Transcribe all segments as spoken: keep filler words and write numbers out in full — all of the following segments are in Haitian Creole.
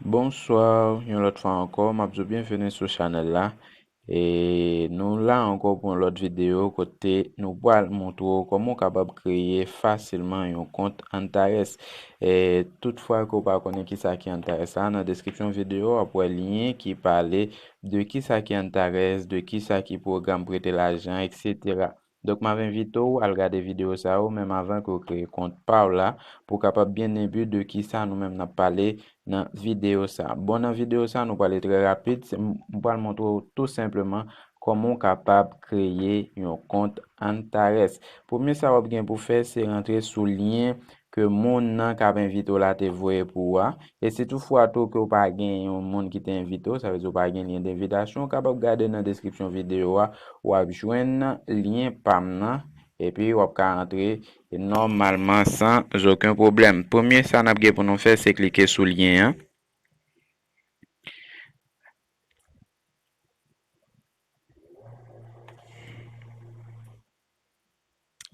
Bonswa, yon lòt fwa ankò, m ap di w byenveni sou chanèl la. E nou la ankò pou yon lòt videyo kote nou pral montre w kòman w kapab kreye fasilman yon kont Antares. E tout fwa ke w pa konnen kisa ki Antares la, nan deskripsyon videyo a, w ap wè lyen ki pale de kisa ki Antares, de kisa ki pwogram prete lajan, etsetera. Donk, m ap envite w al gade videyo sa yo, menm avan ke w kreye kont pa w la, pou w kapab byen enbi de kisa nou menm n ap pale nan videyo sa. Bon, nan videyo sa, nou prale trè rapid. Se, m pral montre w tou senpleman kòman w kapab kreye yon kont Antares. Premye sa w ap gen pou fè, se rantre sou lyen ke moun nan k ap envite w la te voye pou ou a. E si toutfwa tou ke w pa gen yon moun ki te envite w, sa vle di w pa gen lyen denvitasyon, w kapab gade nan deskripsyon videyo a, w ap jwenn lyen pa m nan, epi w ap ka rantre nòmalman san okenn pwoblèm. Premye sa n ap gen pou nou fè, se klike sou lyen an.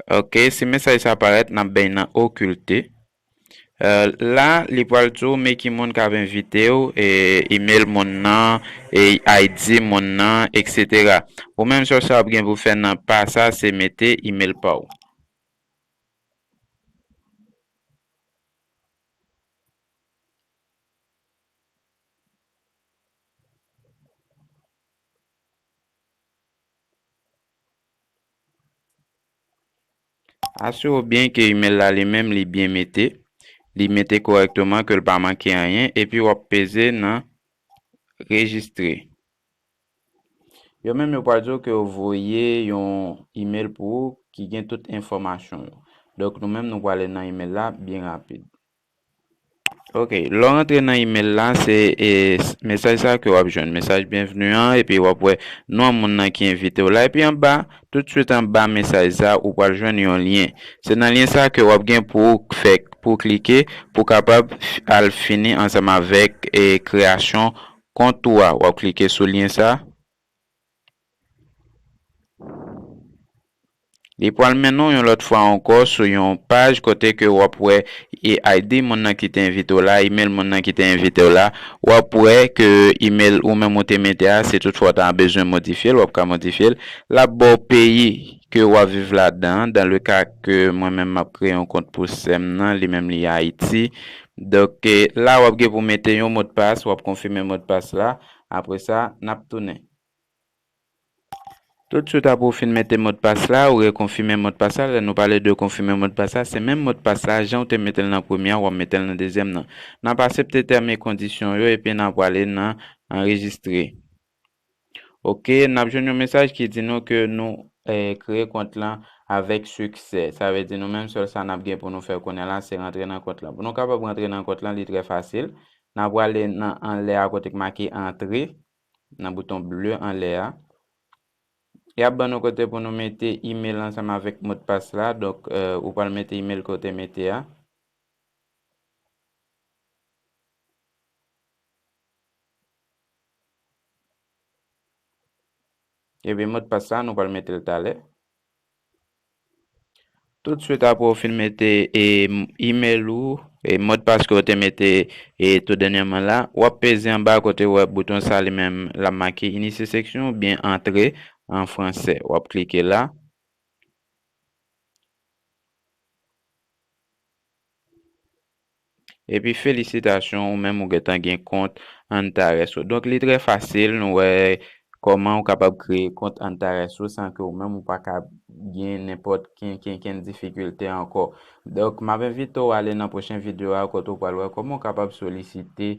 Ok, si mesaj sa parèt, n ap bay nan okilte. Euh, la, li pral di w men ki moun k ap envite w, e email moun nan, e I D moun nan, etsetera. Ou menm, sèl sa w ap gen pou fè nan pa sa, se mete email pa w. Asire w byen ke email la li menm li byen mete, li mete kòrèkteman, ke l pa manke anyen, epi w ap peze nan rejistre. Yo menm yo pral di w ke yo voye yon email pou ou ki gen tout enfòmasyon yo. Donk, nou menm nou prale nan email la byen rapid. Ok, lè w rantre nan email la, se, e, s-, mesaj sa ke w ap jwenn, mesaj byenvni an, epi w ap wè non moun nan ki envite w la, epi anba, toutswit anba mesaj sa, ou pral jwenn yon lyen. Se nan lyen sa ke w ap gen pou w fè, pou w klike, pou w kapab f-, al fini ansanm avèk, e, kreyasyon kont ou a. W ap klike sou lyen sa. Li pral mennen w yon lòt fwa ankò sou yon paj kote ke w ap wè, e, I D moun nan ki te envite w la, email moun nan ki te envite w la. W ap wè ke email ou menm ou te mete a, si toutfwa w ta bezwen modifye l, w ap ka modifye l. L ap ba w peyi ke w ap viv ladan an. Dans le cas ke mwen menm m ap kreye yon kont pou sè m nan, li menm li Ayiti. Donk, e, la w ap gen pou mete yon modpas, w ap konfime modpas la. Apre sa, n ap tounen. Toutswit apre w fin mete modpas la, ou rekonfime modpas la. Lè nou pale de konfime modpas la, se menm modpas la, jan w te mete l nan premye a, w ap mete l nan dezyèm nan. N ap aksepte tèm e kondisyon yo, epi n ap prale nan anrejistre. Ok, n ap jwenn yon mesaj ki di nou ke nou, eh, kreye kont lan avèk siksè. Sa vle di nou menm sèl sa n ap gen pou nou fè kounye a la, se rantre nan kont lan. Pou nou kapab rantre nan kont lan, li trè fasil. N ap prale nan anlè a kote k make antre, nan bouton ble anlè a. Y ap ban nou kote pou nou mete email ansanm avèk modpas la. Donk, eh, ou pral mete email ke w te mete a. Epi modpas la, nou pral mete l talè. Toutswit apre w fin mete, e, email ou, e, modpas ke w te mete, e, tou dènyèman la, w ap peze anba kote w wè bouton sa li menm l ap make inisye seksyon oubyen antre an fransè. W ap klike la. Epi felisitasyon, ou menm ou gentan gen kont Antares ou. Donk, li trè fasil, nou wè kòman ou kapab kreye kont Antares ou san ke ou menm ou pa ka gen nenpòt ken, ken, ken difikilte ankò. Donk, m ap envite w ale nan pwochen videyo a kote ou pral wè kòman ou kapab solisite,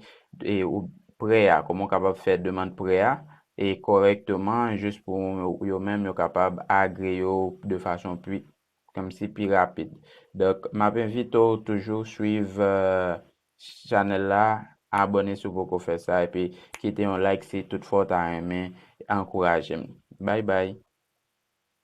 e, ou prè a, kòman ou kapab fè demann prè a, e, kòrèkteman, jis pou yo menm yo kapab agreye w de fason pi kòmsi pi rapid. Donk, m ap envite w toujou swiv, eh, chanèl la, abòne si w poko fè sa, epi kite yon like si toutfwa w ta renmen ankouraje m. Bay bay.